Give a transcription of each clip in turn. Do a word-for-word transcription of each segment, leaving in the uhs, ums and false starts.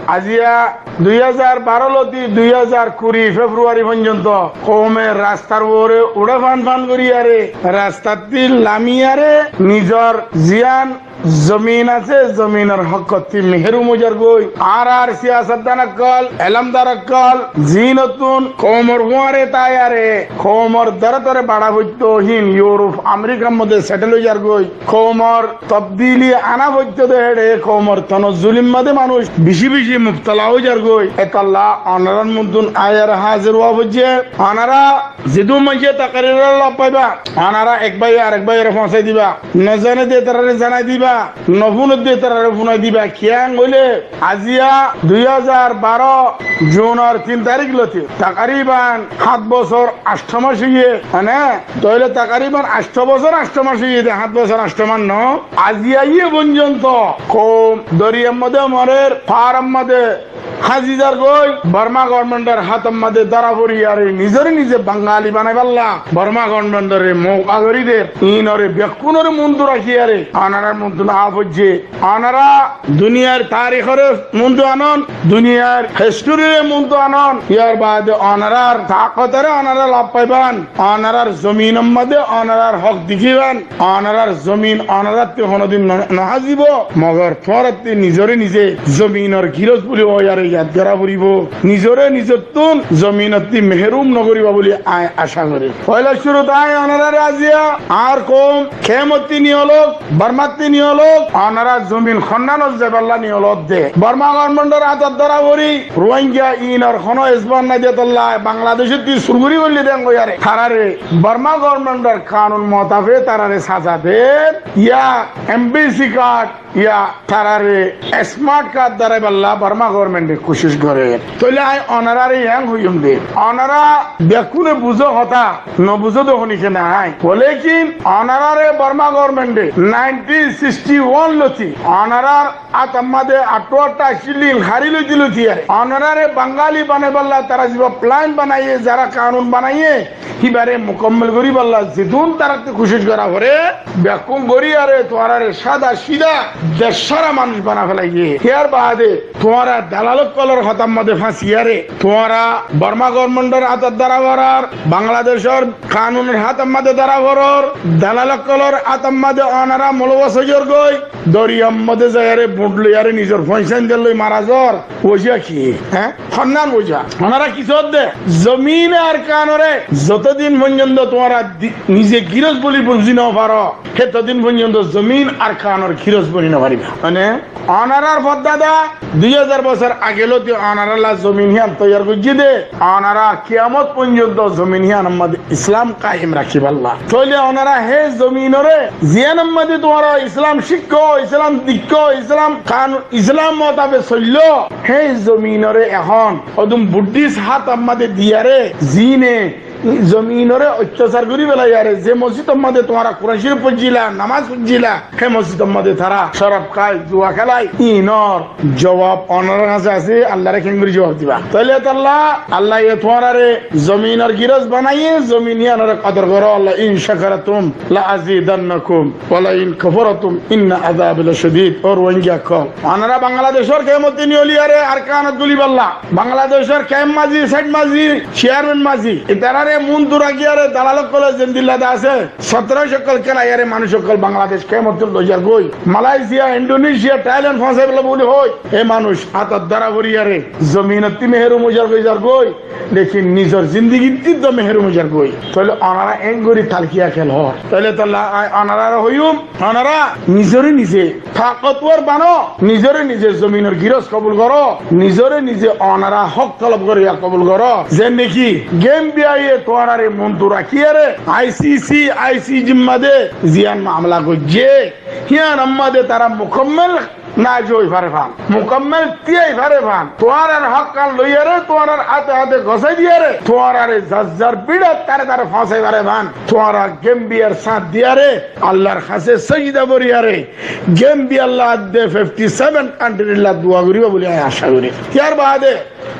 Aijja dui házar baró lóti dui házar kuri Februari foijjonto koume rastar uore uçá fan fan goríyaré, rastattí lamiyaré nizor ziyán zomin asé, zominor hókottí meherum ói zargói. Añárar siyasatdan ókkol, elómdar ókkol, ziínottún koumor fúañre táiyaré, koumor dóre dóre baça foittóu híin Iurof, Amerikar modé setel ói zargói. Koumor tobdili ana foittóu de héçe, koumor tonozzulir modé manúic beci beci mubtala ói zargói. Etolla onorár muúntu aiyaré házir ówa foijjé. Onora zedún maincé takarir lofaiba, onora ek báiye arek báiyeré foóñsai diba, nozane de tarare zanai diba, nofúne de tarare fúnai diba. Kiyá hoilé aijja dui házar baró junor tin tarík lóti takriban háñt bosór añcthó mac óiye, mane, tóile takriban añcthó bosór añcthó mac óiye de, háñt bosór añcthó mac no. Aijja yé foijjonto koum doriyar modé morer, faáror modé háñzi zargói, Borma gobornmentor hátor modé dóra foriyaré nizoré nize Bangali banaibálla Borma gobornmentore mouka gorí der. Iínoré bekkúnoré muúntu rakíyaré onorár muúntu aá foijjé. Onora duniyair tarikóre muúntu anon, duniyair hesthorire muúntu anon. Yar baade onorár takotoré onora lofaiban, onorár zominor modé onorár hók dekíban. Onorár zomin onorátti honódin no-, noháñzibo, mogor tuáñrattí nizoré nize zominor girós buli óiyaré yad gorá foribó. Nizoré nizottún zominottí meherum nogoríba buli añí acá gorír. Foila cúrut añí onoráre aijja añár koum keémottí niyolók, Bormattí niyolók, onorá zomin honnánot zaibálla niyolódde. Borma gobornmentor átot dóra fori, Ruáingga iínor honó esbar nái de tolla, Bangladecótti sur gorí goillé de en goiyaré. Taráre Borma gobornmentor kanun motafe taráre saza der, ya embesi kard, ya taráre esmart kard dóraibálla Borma gobornmente kucíc gorer. Tóile añí onoráre yián hoiyúm de, onora bekkúne buzó hotá, nobuzó de honíkka nái. Walekin onoráre Borma gobornmente naintin sikti wan lóti onorár átor modé añçátta accíl, iín hári lóti lóti yar. Onoráre Bangali banaibálla tará zibá plan banaiyé, zará kanun banaiyé, híbaré mukammol goríbálla zedún taráttí kucíc gorá foré, bekkún goríyaré tuáñráre sáda sída dechára manúic banai félaiyé. Yar baade tuáñra dalal ókkolór hotár modé fáñsiyaré, tuáñra Borma gobornmentor átot dóra forór, Bangladecór kanunor hátor modé dóra forór, dalal ókkolór átor modé onorá mulowas ói zor gói, doriyar modé zaiyaré buñth loiyaré nizor foiñsán diyar loi mara zor. Wojá ki? Hé? Honnán wojá? Onorá kissú de? Zomine Arkanoré zotodin foijjonto tuáñra di-, nize girós buli buzí nofaró, hétodin foijjonto zomin Arkanor girós boni nofaribá. Mane, onorár foddada dui házar bosór age lóti onorálla zomin híyan toiyar goijjé dé, onorá kiyamot foijjonto zomin híyanor modé Islam kaim rakíbálla. Tóile onorá hé zominoré ziyánor modé tuáñra Islam cíkko, Islam deikkó, Islam kan-, Islam motafe soilló, hé zominoré ehón hodún Buddhist hátor modé diyaré, ziíne zominoré oittásar gorí félaiyaré, ze mosjidor modé tuáñra Kuran Córif foijjíla, nomás foijjíla, hé mosjidor modé tará córob hái, zua kélai, iínor zuab onorár hañsé asé, Allaré keéngorí zuab dibá? Tóile tolla Allaye tuáñráre zominor girós banaiyé, zomin híyanoré kodor goró, wala in shakartum la azidannakum, wala in kafartum inna azabi lashadid. Ó Ruáingga ókkol, onorá Bangladecór keémottí niyoliyaré Arkanot gulibálla, Bangladecór keém mazi, sáit mazi, ciyarmen mazi, itaráre muúntu rakíyaré dalal ókkolé zendilla de asé, sóttoraic ókkol kélaiyaré manúic ókkol Bangladec keémottí loizar gói, Malaisia, Indonesia, Thailand foóñsaibálla buli hoói, e manúic átot dóra foriyaré zominottí meherum ói zar gói, zar gói, lekin nizor zindigittí to meherum ói zar gói. Tóile onorá eéngorí talkiya kiyólla hoór? Tóile tolla añí onoráre hoiyúm, onorá nizoré nize takotwar bano, nizoré nize zominor girós kobul goró, nizoré nize onorá hók tolob goróya kobul goró. Zendeki Gembiyaye tuáñráre muúntu rakíyaré I C C, I C G r modé ziyán mamela goijjé, híyanor modé tará mukammol naz ói fare fán, mukammol tíyai fare fán, tuáñrár hókkán loiyaré, tuáñrár áte áte gosái diyaré, tuáñráre zar zar bíçat tare tare foóñsai fare fán, tuáñra Gembiyar sáñt diyaré Allar hañsé sójida foriyaré, Gembiyalla adde fifty seven countrylla dua goríba buli añí acá gorí. Yar baade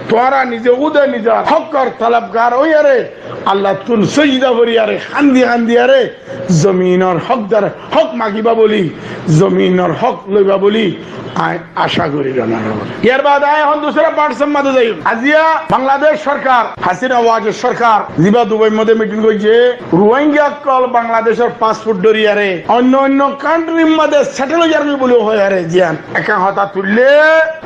tuáñra nize húde nizor hókkor tolobgar óiyaré, Allattún sójida foriyaré, hándi hándiyaré, zominor hókdar hók magibá buli, zominor hók loibá buli, Añí acá gorí ranar. Yar baade añí ehón dusra parts or mazé zaiyum. Aziya Bangladec sorkar, Hasina Wajed sorkar, ziba Dubai modde miting goijje, Ruáingga ókkol Bangladecor passport dóriyaré oinno oinno country r mazé settle ói zargói buli hoiyaré, ziyan ekkán hotá tuille,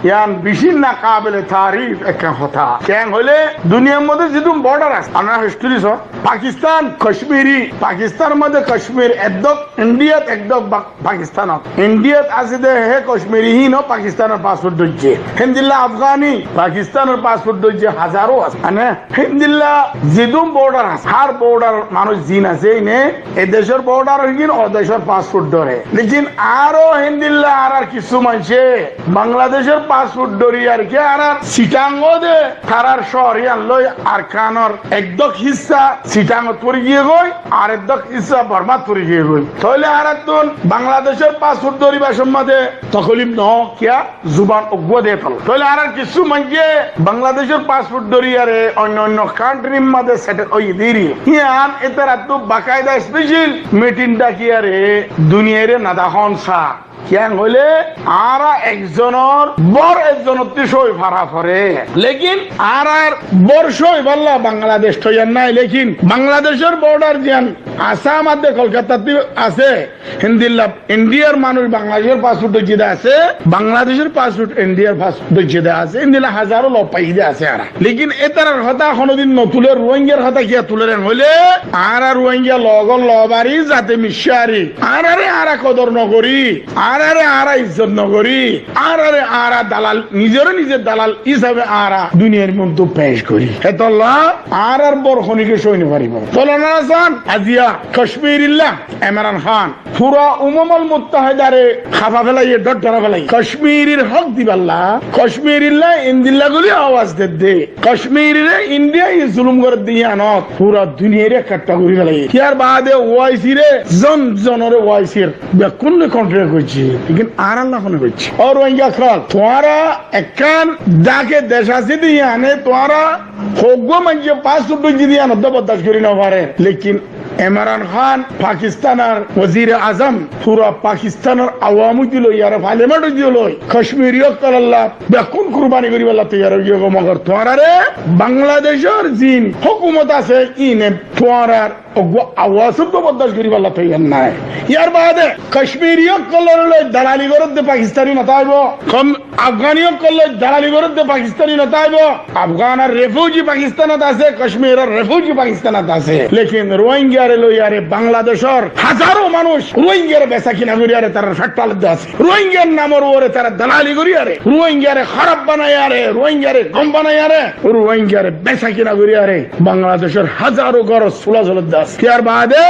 yián beci nakabele tarif ekkán hotá. Kiyá hoilé duniyar modde zedún border asé, añára history só, Pakistan, Kashmiri, Pakistan or modde Kashmir ek dok, India t ek dok, Ba- Pakistan ot. India t asé de hé Kashmiri hín ó Pakistan or passport dóijje. Héndilla Afgani Pakistan or passport dóijje, hazaro asé. Mane héndilla zedún border asé, hár border manúic zin asé ine, e decor border óigin o decor passport dóre. Lekin aró héndilla añárar kissú maincé Bangladecor passport dóri ar ki añárar Sitang ó de tarár cóor yián loi Arkan or ek dok hissá Sitang ot fori giyé goi, ar ek dok hissá Borma t fori giyé goi. Tóile añárattún Bangladecor passport dóribar somot de tokolif no, kiyá? Zuban uggúa de tol. Tóile añárar kissú maincé Bangladecor passport dóriyaré oinno oinno country r mazé settle óiye deri. Yián ítarattú bakaida special miting dakiyaré duniyairé no dahón sa. Kiyá hoilé añára ekzonor bor ekzonottú sói fara foré. Lekin añárar bor sói balla Bangladec toiyar nái. Lekin Bangladecor border ziyan Assam adde Kolkatattú asé, héndilla Indiar manúic Bangladecor passport dóijje de asé, Bangladecor passport Indiar pas- dóijje de asé, héndilla hazaro lok faiyé de asé añára. Lekin ítarar hotá honodin no tulé, Ruáinggar hotá kiyá tuler en hoilé, añára Ruáingga logor lobari zate miccári, añárare añára kodor no gorí, añárare añára izzot no gorí, añárare añára dalal, nizore nize dalal hísabe añára duniyar modde pec gorí. Hétolla añárar bor honike sói no faribo. Tolana Hasan, aziya Kashmir illa Imran Khan, fura Umamul Muttahidare háfa felaiyé, dhoddhora felaiyé. Kashmirir hók diballa, Kashmirilla endilla guli awaz dedde. Kashmirire Indiaye zulum goredde yiánot fura duniyaire ekkattá gorí felaiyé. Yar baade O I C re, zon zonore O I C r bekkúnore contract goijjé. Lekin añáralla hone goijjé? Ó Ruáingga ókkol, tuáñra ekkán dake dec asé de yiáne tuáñra hoggúa maincé passport dóijje de yiánot de bordac gorí no fare. Lekin Imran Khan, Pakistanor Wazir Azam, fura Pakistanor awam uddí loi, ar parliament uddí loi, Kashmiri ókkolólla bekkún kurbani goríballa toiyar ói giyói, mogor tuáñrare Bangladecor zin hókumot asé, íne tuáñrar uggúa awaz uddí bordac goríballa toiyar nái. Yar baade Kashmiri ókkolór loi dalali goredde Pakistani no táibo. Kom- Afgani ókkol loi dalali goredde Pakistani no táibo. Afganor refugee Pakistanot asé, Kashmiror refugee Pakistanot asé. Lekin Ruáinggare loiyaré Bangladecor hazaro manúic Ruáinggare besakina goríyaré tarar feth faledde asé. Ruáinggar namor uore tara dalali goríyaré, Ruáinggare hóraf banaiyaré, Ruáinggare gom banaiyaré, Ruáinggare besakina goríyaré Bangladecor hazaro górot sula soledde asé. Yar baade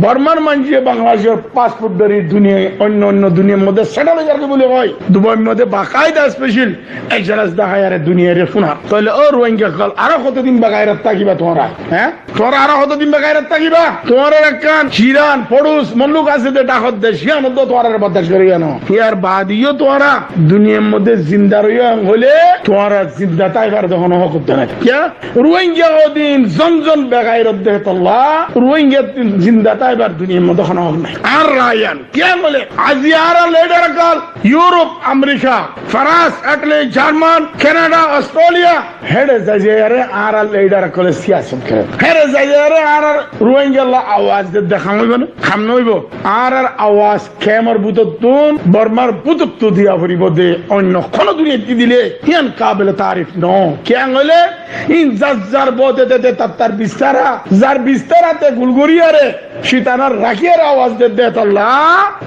Bormar maincé Bangladecor passport dóri duniyai, oinno oinno duniyar modde settle ói zargói buli hoó. Dubair modde bakaida special ejlas daháiyaré duniyaire fúnar. Tóile ó Ruáingga ókkol, aró hotodin begairot tákiba tuáñra? Hé? Tuáñra aró hotodin begairot tákiba? Tuáñrar ekkán Jiran, Forus, Molluk asé de Dhakor dec, yíanot de tuáñrare bordac gorí no. Yar baade yó tuáñra duniyar modde zinda roiyó hoilé, tuáñra zinda táibar de honó hók de nái. Kiyá? Ruáingga hodin zon zon begairot de hétolla, Ruáingga zinda táibar duniyar modde honó hók nái. Ar rayan, kiyá hoilé, aijja añárar lidar ókkol, Yurop, Amerika, Farans, Itali, Jarman, Kanada, Ostrelia, héçe zai zaiyaré añárar lidar ókkole siyasot gorer. Héçe zai zaiyaré añárar Ruáinggalla awaz dedde ham óibo né? Ham no óibo. Añárar awaz kemor bútottún, Bormar bútottu diya foribó de, oinno honó duniyat di dile, yían kabele tarif no. Kiyá hoilé, ín zar zar bóte de de tar tar bistara, zar bistara te gul goríyaré, citanar rakíyaré awaz dedde hétolla,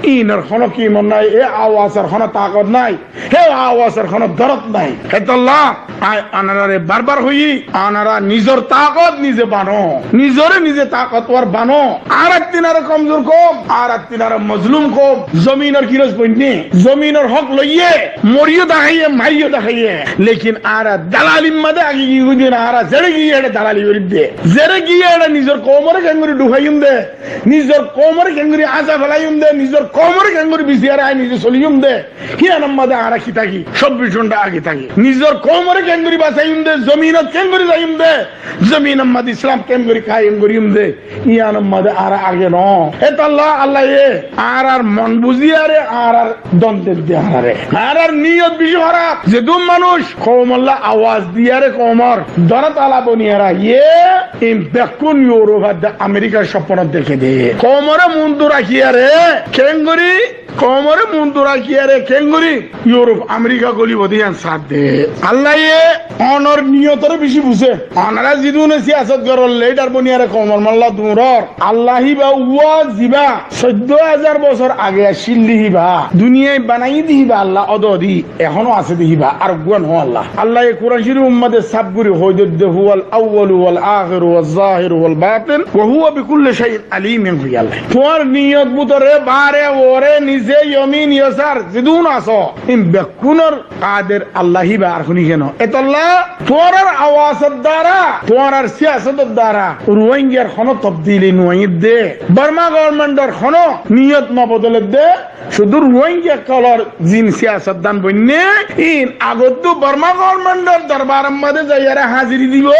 ínor honó kimot nái, e awazor honó takot nái. Hé awazor honó dorot nái. Hétolla añí onoráre bar bar hoiyí, onorá nizor takot nize bano, nizore nize takotwar bano. Añárattún aró komzur koum, añárattún aró mozlum koum. Zominor kirós boinné, zominor hók loiyé, moriyó deháiye, mariyó deháiye. Lekin añára dalalir mazé agi giyé, añára zeçé giyé eçé dalali gorídde. Zeçé giyé eçé nizor koumore keéngori dhufaiyum de, nizor koumore keéngori aza felaiyum de, nizor koumore keéngori bisiyaré añí nize soliyum de, híyanor mazé añára ki táki, sobbic gonṭa age táki. Nizor koumore keéngori basaiyum de, zominot keéngori zaiyum de, zominor mazé Islam keéngori kaiyem goriyum de, híyanor mazé añára age no. Etolla Allaye añárar mon buziyaré añárar don dedde añárare. Añárar niyot beci hóraf. Zedún manúic koumolla awaz diyaré koumor dóra tala boniyaré aiyé, in bekkún Iurof ar de Amerikar copponot deké de. Koumore muntu rakiyaré keéngori, koumore muntu rakiyaré keéngori Iurof Amerika golibo de híyan saá de. Allaye onor niyotoré beci buzé. Onora zedúne siyasot gorór, lidar boniyaré koumor molla duñror, Alla híba uwá ziba soiddó házar bosór age accíl de híba, duniyai banaiyé de híba Alla, ódodi ehóno asé de híba, ar uggúa no Alla. Allaye Kuran Corifor mazé saf gori hoi dedde, "Huwal awwalu wal akhiru waz zahiru wal batin, wa huwa bi kulli shay'in alim," en hoi Allaye. Tuáñr niyot bútore, baáre, uore, nize, yomin, yosar, zedún asó, in bekkúnor Kader Alla híba, ar honi keno. Etolla tuáñrar awazor dara, tuáñrar siyasotor dara Ruáingar hono tobdili no aiyé de. Borma gobornmentor hono niyot no bodole de. Cúdu Ruáinga ókkolor zin siyasotdan boinné, in agottú Borma gobornmentor dorbaror mazé zaiyaré háziri dibo,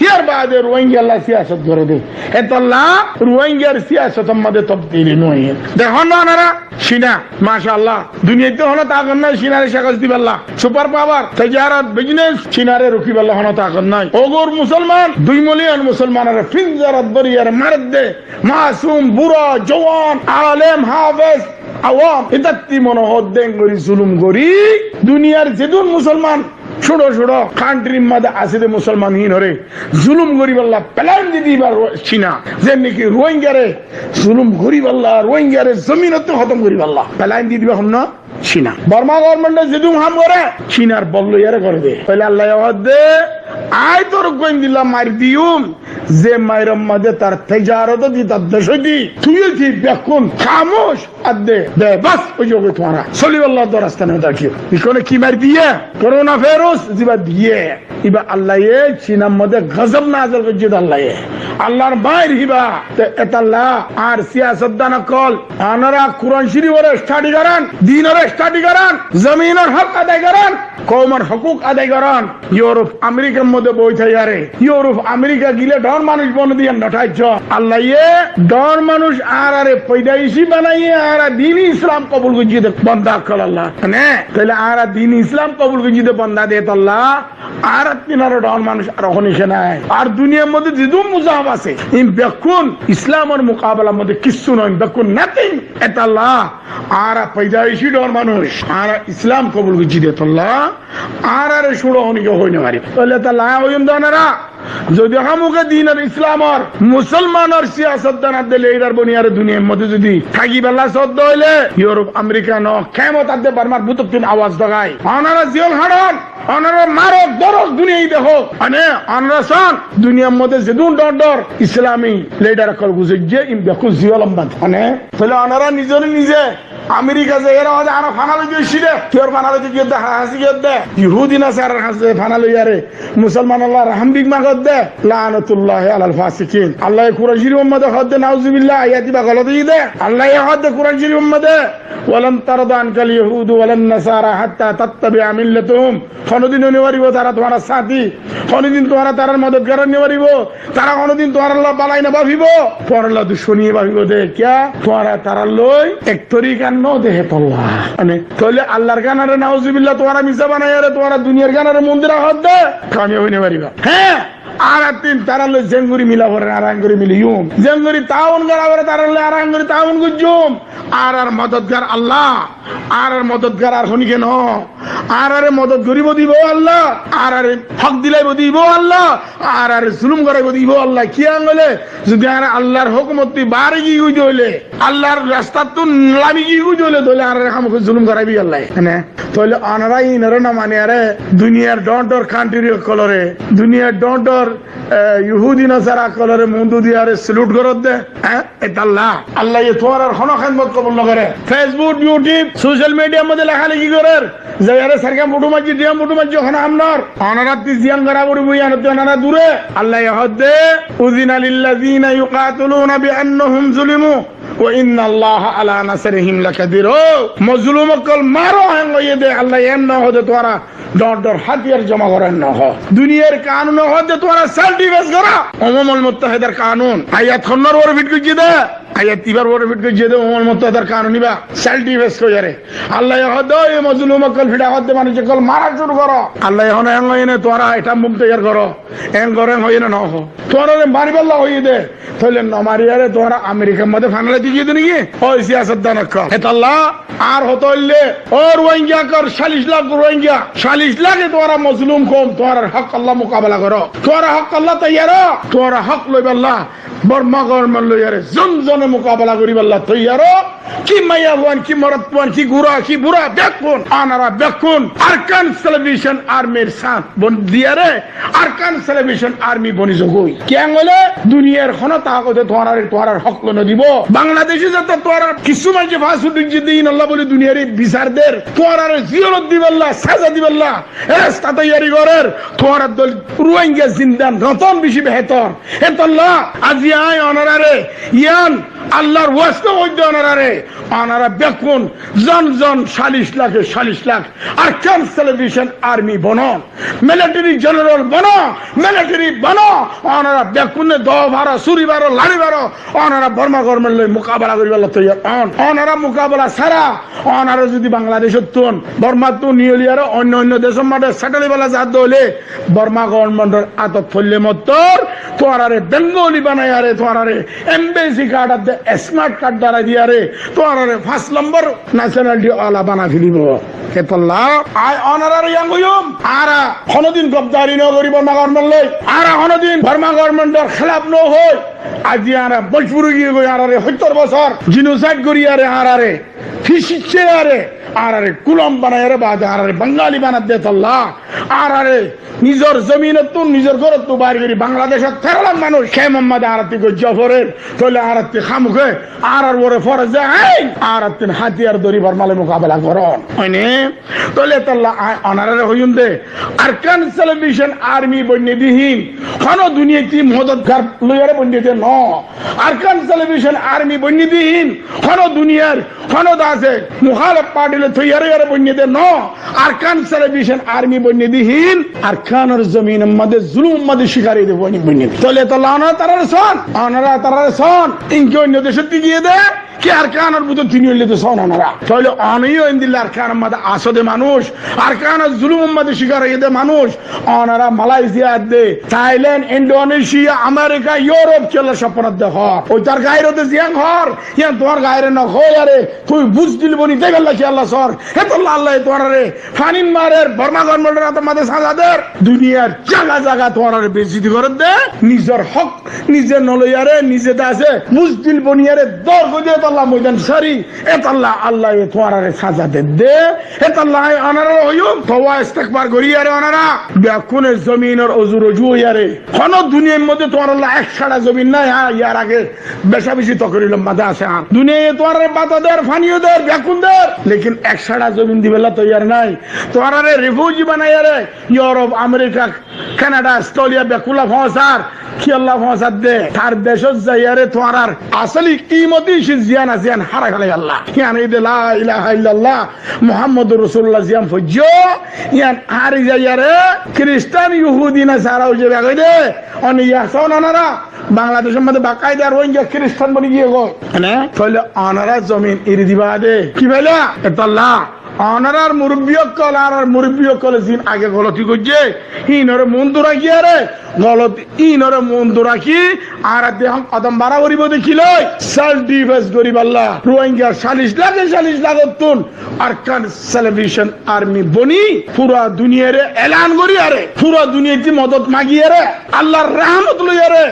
yar baade Ruáingalla siyasot goré de. Etolla Ruáingar siyasotor mazé tobdili no aiyé. Dekón na onora? Cina, macallah. Duniyaittú hono takot nái Cinare cekos dibálla. Super power, tejarot, business, Cinare rukibálla hono takot nái. Uggwá musolman, dui miliyon musolmanore finzarot bóriyaré maredde. Masum, bura, juwan, alem, hafez, awam, itattú mone hoó de engori zulum gori, duniyar zedún musolman cúñço cúñço kantrir mazé asé de musolman hínore zulum goribálla plan di diba Cina. Zenneki Ruáingare zulum goribálla, Ruáingare zominottú hótom goribálla plan di diba hon na? Cina. Borma gobornmente zedún ham goré, Cinar bol loiyaré goré de. Tóile Allaye hoó de, añí toré uggwá endilla mair diyum, ze mairor mazé tar tejarot óiti, tar decóti, tui óiti bekkún hamoc. Adde, de, bas, ói zagói tuáñra. Solibálla to rasta nái, dekíyo. Ikone ki mair diyé? Korona virus ziba diyé. Iba Allaye Cinar modde gozab nazil goijjé de Allaye. Allar mair iba. Te etalla añár siyasotdan ókkol, onora Kuran Coriforé stadi goron, dinore stadi goron, zominor hók adai goron, koumor hókuk adai goron. Iurof Amerikar modde boi táiyaré, Iurof Amerika gile dhoóñr manúic bone de yián no tháijjo. Allaye dhoóñr manúic añárare foidaici banaiyé, añára dini Islam kobul goijjí de bonda ókkol Alla. Mane, tóile añára dini Islam kobul goijjí de bonda de tolla, añárattún aró dhoóñr manúic aró honi ke nái. Ar duniyar modde zedún muzahab asé, in bekkún Islamor mukabelar modde kissú no, in bekkún nothing. Etolla añára foidaici dhoóñr manúic, añára Islam kobul goijjí de tolla, añárare cúñço honi ke hoi no faribó. Tóile etolla añí hoiyum de onora, zodi hámuka dinor Islamor, musolmanor siyasotdan adde lidar boniyaré duniyar modde zodi tákibálla soddo óile, Iurof Amerika no, kemot adde Bormar bútottún awaz dogai. Onora ziyól haçon, onora marok, dórok, duniyai dekók. Mane, onora son, duniyar modde zedún dhoóñr dhoóñr Islami lidar ókkol guzoijjé, in bekkún ziyól lomba. Mane, tóile onora nizore nize Amerika zaiyaré hoó de, añára fana loi giyói de. Kiyór fana loi giyói de? Hañsi giyói de? Yahudi nasarar hañse fana loiyaré musolmanolla rahám bik magódde. Laanatullahi alal fasikin. Allaye Kuran Corifor modde hoódde, nauzubillah, ayat iba golot óiye de. Allaye hoódde Kuran Corifor modde, "Walan tarda ankal yahudu walan nasara hatta tattabia millatahum." Honodin ói no faribó tará tuáñrar sáñti, honodin tuáñra tarár modotgar ói no faribó. Tará honodin tuáñralla bálai no báfibo, tuáñralla ducmoni báfibo de. Kiyá? Tuáñra tarár loi ek torika no de etolla. Mane, tóile Allar gánare nauzubillah tuáñra misá banaiyaré tuáñra duniyar gánare mondir hoódde, kamiyab ói no faribá. Hé, añárattún tarár loi zengori mila foré añára engori miliyum, zengori taawun gora foré tarár loi añára engori taawun goijjum. Añárar modotgar Alla, añárar modotgar ar honi ke no. Añárare modot goríbo de ibá Alla, añárare hók dilaibó de ibá Alla, añárare zulum goráibo de ibá Alla. Kiyá hoilé, zodi añára Allar hókumottú baáre giyói de óile, Allar rastattú lami giyói de óile, tóile añárare hámaka zulum goráibo Allaye. Mane, tóile onora inore no maniyaré, duniyar dhoóñr dhoóñr kantri ókkolore, duniyar dhoóñr dhoóñr e, yuhudi nasara ókkolore mundu diyaré salute goródde, e, etolla. Allaye tuáñrar hono hédmot kobul nogoré. Facebook, YouTube, social media r modde lekáleki gorér. Zaiyaré sairgán futu maijjé, duiyán futu maijjé, hono ham nor. Onorattú ziyán gorá foribó, yíanottú onora dure. Allaye hoódde, "Uzina lillazina yuqataluna bi annahum zulimu, wa innallaha ala nasrihim lakadir." Ó, mozlum ókkol maro, héen hoiyé dé, Allaye en no hoódde tuáñra dhoóñr dhoóñr hátiyar zoma goró, en no hoó. Duniyar kanune hoódde tuáñra self defense goró. Umamul Muttahidar kanun. Ayat honnor uore fit goijjé dé? Ayat ibar uore fit goijjé dé, Umamul Muttahidar kanun iba. Self defense hoiyaré. Allaye hoódde, "Ó, e mozlum ókkol, fiça hoódde manúic ókkol mara cúru goró." Allaye hoódde, "En hoiyé né, tuáñra atom bomb toiyar goró." En goró, en hoiyé né, no hoó. Tuáñraré maribálla hoiyé dé. Tóile no mariyaré tuáñra Amerikar modde fana laitó giyé dé né ki? Ói siyasatdan ókkol. Etolla añár hotá óilde, ó Ruáingga ókkol, callíc lak Ruáingga, callíc lake tuáñra mozlum koum, tuáñrar hók olla mukabela goró. Tuáñra hók olla toiyar ó, tuáñra hók loibálla, Borma gorment loiyaré zon zone mukabela goríbálla toiyar ó. Ki maiyafuain, ki morotfuain, ki gura, ki bura, bekkún, onora bekkún Arakan Salvation Armyr sáñt bon diyaré, Arakan Salvation Army boni zogói. Kiyá hoilé duniyar hono takote tuáñraré, tuáñrar hók loi no dibó. Bangladece zeto tuáñrar kissú maincé fas uçí diyé dé, ínolla bóli duniyaré bisar der, tuáñraré ziyolot dibálla, saza dibálla, e rasta toiyari gorér, tuáñrar dol Ruáingga zindan notón beci behetor. Etolla aijja añí onoráre yián Allar waste hoóir dé onoráre, onora bekkún zon zon callíc lake callíc lak Arakan Salvation Army bono, military general bono, military bono, onora bekkúne dóu faro, suri faro, lari faro, onora Borma gorment loi mukabela goríbálla toiyar ó. Onora mukabela sára, onora zodi Bangladecottún, Bormattún niyoliyaré oinno oinno decor mazé settle óibálla zar dóile, Borma gormentor átot foille mottor, tuáñraré Bengali banaiyaré, tuáñraré embassy card adde smart card darai diyaré, tuáñraré fañs lombor nationality ola banai felaibo. Etolla añí onoráre yián hoiyum, añára honodin gofdari no gorí Borma gorment loi, añára honodin Borma gormentor hélaf no hoói. Aijja añára mojbur ói giyói, añáráre hóttor bosór genocide goríyaré, añáráre fisicce yare, añáráre gulam banaiyaré baade añáráre Bengali banadde. Etolla añáráre nizor zominottún, nizor górottú bair gorí Bangladecot teró lak manúic kemfor mazé añárattú goijja forer. Tóile añárattú hámaka añárár uore foroz ain, añárattún hátiyar dóri Borma loi mukabela gorón. Óine? Tóile etolla añí onoráre hoiyum dé, Arakan Salvation Army boinné dé hín hono duniyaittú modotgar loiyaré boinné dé no. Arakan Salvation Army boinné dé hín hono duniyar hono dece muhálef party loi toiyar óiyaré boinné dé no. Arakan Salvation Army boinné dé hín Arakanor zominor mazé zulumor mazé cikar óiye dé boinné dé. Tóile etolla onora taráre sóon, onora taráre sóon. Inke oinno decót giyé dé ki Arakanor bútore tini óile dé sóon onora. Tóile one yó endilla Arakanor mazé asó dé manúic, Arakanor zulumor mazé cikar óiye dé manúic, onora Malaysia adde, Thailand, Indonesia, America, Europe kiyólla sopnot dehór? Ói tar gairot dé ziyán hoór, yían tuáñr gaire no hoói, aré, tuñí buzdil boni táibolla kiyólla soór? Hétolla Allaye tuáñráre fanit marer, Borma gormentor átor mazé sáza der, duniyar zaga zaga tuáñráre bezzoti gorér dé, nizor hók nize no loiyaré, nize dece buzdil boniyaré dor goijjé, hétolla moidan sári, hétolla Allaye tuáñráre sáza der dé, hétolla añí onoráre hoiyum, toba istekfar goríyaré onora bekkúne zominor ozu roju óiyaré, hono duniyar modde tuáñrálla ek sára zomin nái, há, yar age beca beci tokrir mazé asé añár. Duniyaye tuáñráre bát der, fani der, bekkún der, lekin ek sára zomin dibálla toiyar nái. Tuáñráre refugee banaiyaré Europe, America, Canada, Australia bekkúlla foóñsar. Kiyólla foóñsar dé? Tar decót zaiyaré tuáñrár asóli kimoti ciz ziyán asé, yían hárai felaibálla. Yían óilde La ilaha illallah Muhammadur Rasulullah ziyán foijjó, yían hári zaiyaré Kiristan, Yuhudi, Nasara ói zaibá goi dé. Óine yían sóon onora, Bangladecor modde bakáida Rohingya Kiristan boni giyé goi. Mane, tóile onora zomin eri diba dé. Ki bela? Etolla Onorár murubbi ókkol, añárár murubbi ókkole ziín age goloti goijjé, híinoré muúntu rakíyaré, goloti híinoré muúntu rakí, añárattú ehón kodom bará foribó dé kilói? Self defense goríballá. Ruáingar callíc lake callíc lakottún Arakan Salvation Army boni fura duniyairé elan goríyaré, fura duniyaittú modot magiyaré, Allar rahmot loiyaré,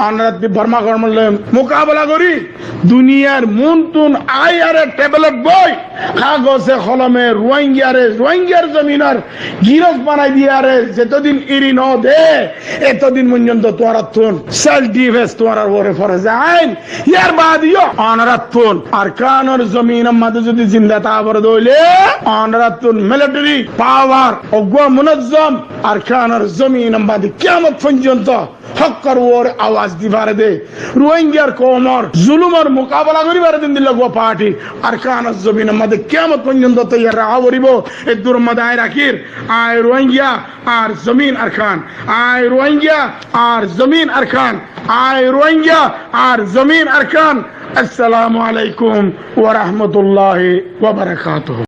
Ónorattú Borma gormor loi mukabela gorí, duniyar muúntu aiyóre tebelot boi, kagose kolome Ruáingyare, Ruáingyar zominor girós banai diyóre zetodin eri no de, etodin foijjonto tuáñrattún self difens tuáñrar uore foroze ain. Yar baade yó ónorattún Arkanor zominor maze zodi zinda táka fore de óile, ónorattún militeri pawar, uggwá munazzom Arkanor zominor maze kiyamot foijjonto hókor uore awaz di fare de, Ruáingyar koumor zulumor mukabela gorí fare de endilla uggwá parti Arkanor zominor maze kiyamot foijjonto toiyar táka foribo. Eddur maze añí rakír, añí Ruáingya, añár zomin Arkan. Añí Ruáingya, añár zomin Arkan. Añí Ruáingya, añár zomin Arkan. Assalamu alaikum wa rahmatullahi wa barakatuhu.